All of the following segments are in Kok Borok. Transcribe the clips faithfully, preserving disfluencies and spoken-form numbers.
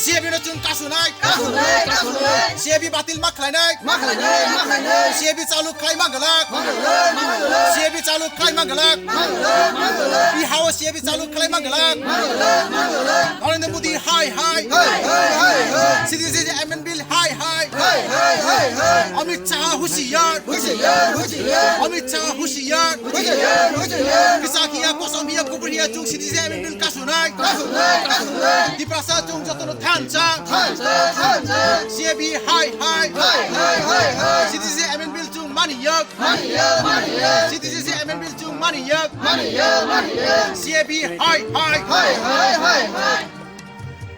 C A B no chwng kasunai. Kasunai, kasunai. C A B batil ma khlainai. Ma khlainai, ma khlainai. C A B chalu khlai ma glak. Ma khlainai, ma khlainai. C A B chalu khlai ma glak. Ma khlainai, ma khlainai. Bihao C A B chalu khlai ma glak. Ma khlainai, ma khlainai. Narendra Modi hai hai. Hai, hai, hai, hai. C A A Amendment Bill hai hai. Hai, hai, hai, hai. Amit Shah hushiyar. Hushiyar, hushiyar. Amit Shah hushiyar. Hushiyar, hushiyar. Kisa hiya, kosom hiya, kubur hiya, chwng C A A Amendment Bill kasunai. Kasunai, kasunai. Tiprasa chwng jotono thansa. Thansa, thansa. C A B hai hai. Hai, hai, hai, hai. C A A Amendment Bill chwng maniyok. Maniyok, maniyok. C A A Amendment Bill chwng maniyok. Maniyok, maniyok. C A B hai hai. Hai, hai, hai, hai.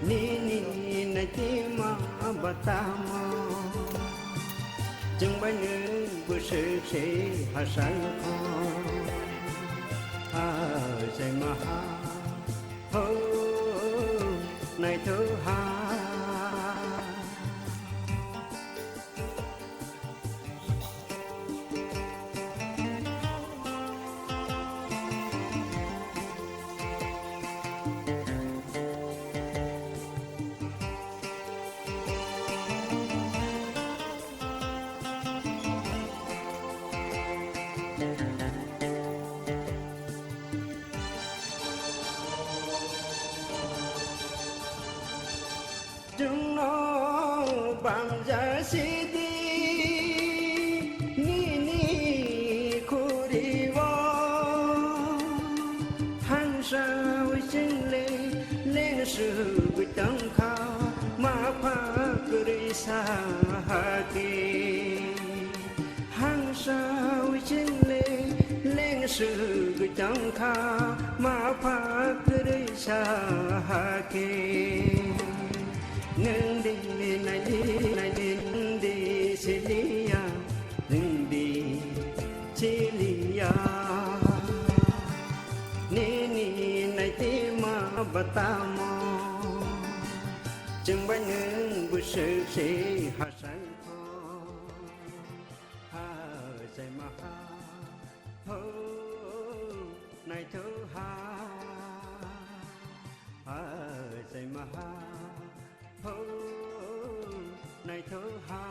Nini naitwma batamo, chwng bai nwng bwswk se hasal kho. Achai maha ho naitho ha. Chwngno bamja sidi nini khuri-o. Hangsa chwng le lengsugwi tongkha, ma pha kwrwi sa hati. Hangsa chwng le lengsugwi tongkha, ma pha kwrwi sa hakhe. Nwng di naidi, naidi, nwng di siliya, nwng di siliya. Nini naitwma batamo, chwng bai nwng bwswk se hasal kho. Achai maha ho naitho ha. Achai maha ho naitho ha.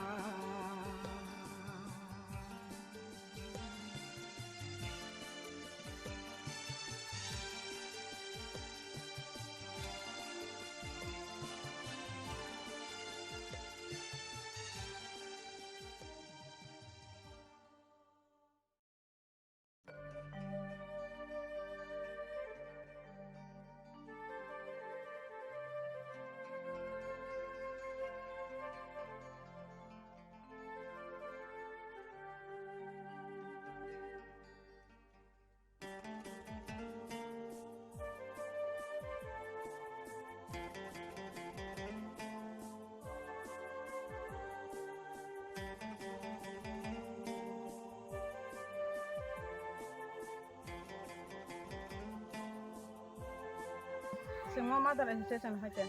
Chwngno Mother Association hai khe.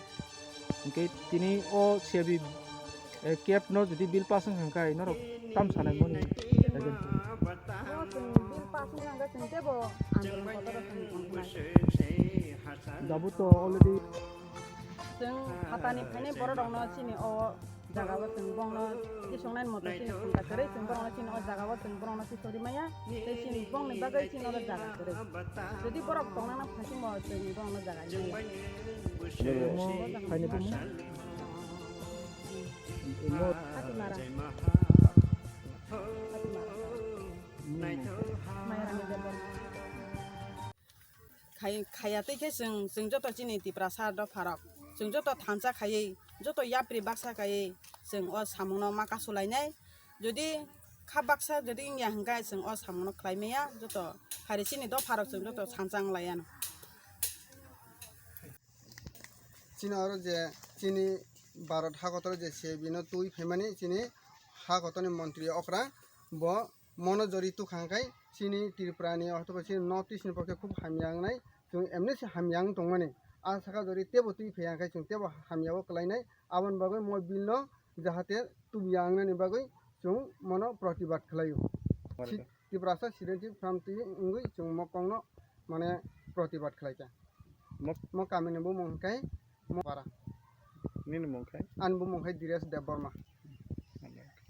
Hwnkhe tini o C A B, eh, cap no jodi bill pass wngkha hwnkhe norok tam sanai moni. Bo chwng bill pass wngkha hwnkhe chwng teibo andolon kotor rok chwng tongkha. Dabu to already. Chwng phatani phainai borok rokno chini o jaga o chwng bongno tisongnai moto chini chwng da kwrwi chwng borokno chini o jaga o chwng borokno tisori maya tei chini bongni bagwi chini oro jaga kwrwi. Jodi borok tongnang phasingbo chwng borokno jaga rimaya. Omo khaini bumo? Omo Hatimara. Hatimara. Mairani Debbarma. Khai-, khaiya tei khe chwng, chwng joto chini Tiprasa dopharok, chwng joto thansa khaiwi, joto yapri baksa khaiwi, chwng o samungno ma kasulainai. Jodi kha baksa jodi wngya hwnkhe, chwng o samungno khlai maya, joto hari chini dopharok chwng joto thansa wng laiya no. Chini oro je chini Bharat ha kotor je C A B no twi phaimani chini ha kotorni montri okra bo mono jori tukha hwnkhe chini Tripura ni othoba chini North East ni pokhe khub hamya wngnai, chwng emni se hamya wng tongmani. A saka jori tebo twi phaiya hwnkhe chwng tebo hamya o kwlainai, aboni bagwi mo bill no jahate tubuya wngnani bagwi chwng mono protibad khlaio. Tiprasa Student Front twi wngwi chwng mo kokno mane protibad khlaikha. Mo kamini bumung hwnkhe mo para. Nini mung khe? Ani bumung khe Diresh Debbarma.